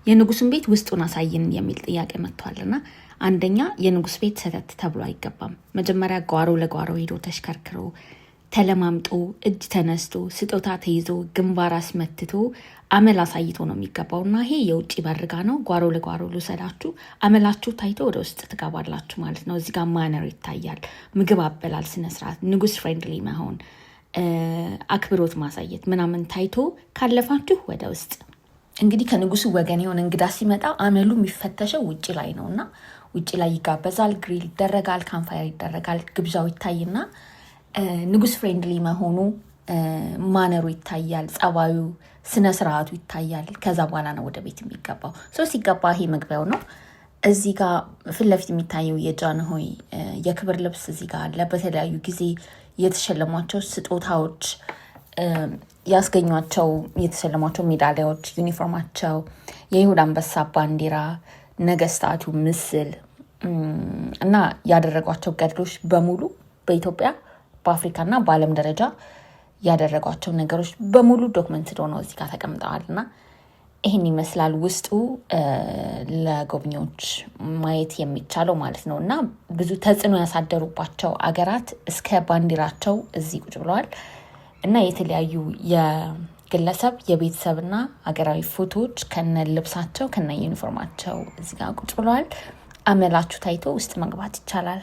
የንጉሱን ቤት ውስጡን አሳይን የሚል ጥያቄ መጥቷልና አንደኛ የንጉስ ቤት ሰተት ተብሎ አይገባም። መጀመሪያ ጓሮ ለጓሮ ሄዶ ተሽከርክሮ፣ ተለማምጦ፣ እጅ ተነስቶ፣ ስጦታ ተይዞ፣ ግንባር አስመትቶ፣ አመል አሳይቶ ነው የሚገባው። እና ይሄ የውጭ በርጋ ነው። ጓሮ ለጓሮ ልውሰዳችሁ፣ አመላችሁ ታይቶ ወደ ውስጥ ትገባላችሁ ማለት ነው። እዚህ ጋር manner ይታያል። ምግብ አበላል ስነስርዓት፣ ንጉስ friendly መሆን፣ አክብሮት ማሳየት ምናምን ታይቶ ካለፋችሁ ወደ ውስጥ። እንግዲህ ከንጉሱ ወገን የሆነ እንግዳ ሲመጣ አመሉ የሚፈተሸው ውጭ ላይ ነው እና ውጭ ላይ ይጋበዛል፣ grill ይደረጋል፣ campfire ይደረጋል፣ ግብዣው ይታይና ንጉስ friendly መሆኑ፣ manner ኡ ይታያል፣ ጸባዩ፣ ስነ ስርዓቱ ይታያል። ከዛ በኋላ ነው ወደ ቤት የሚገባው። So ሲገባ ይሄ መግቢያው ነው። እዚህ ጋር ፊት ለፊት የሚታየው የጃንሆይ የክብር ልብስ እዚህ ጋር አለ። በተለያዩ ጊዜ የተሸለሟቸው ስጦታዎች፣ ያስገኟቸው የተሸለሟቸው ሜዳሊያዎች፣ ዩኒፎርማቸው፣ የይሁዳ አንበሳ ባንዲራ፣ ነገስታቱ ምስል እና ያደረጓቸው ገድሎች በሙሉ፣ በኢትዮጵያ፣ በአፍሪካ እና በዓለም ደረጃ ያደረጓቸው ነገሮች በሙሉ documented ሆነው እዚህ ጋር ተቀምጠዋል። እና ይህን ይመስላል ውስጡ ለጎብኚዎች ማየት የሚቻለው ማለት ነው። እና ብዙ ተጽዕኖ ያሳደሩባቸው አገራት እስከ ባንዲራቸው እዚህ ቁጭ ብለዋል። እና የተለያዩ የግለሰብ፣ የቤተሰብና ሀገራዊ ፎቶዎች ከነ ልብሳቸው፣ ከነ ዩኒፎርማቸው እዚህ ጋር ቁጭ ብለዋል። አመላችሁ ታይቶ ውስጥ መግባት ይቻላል።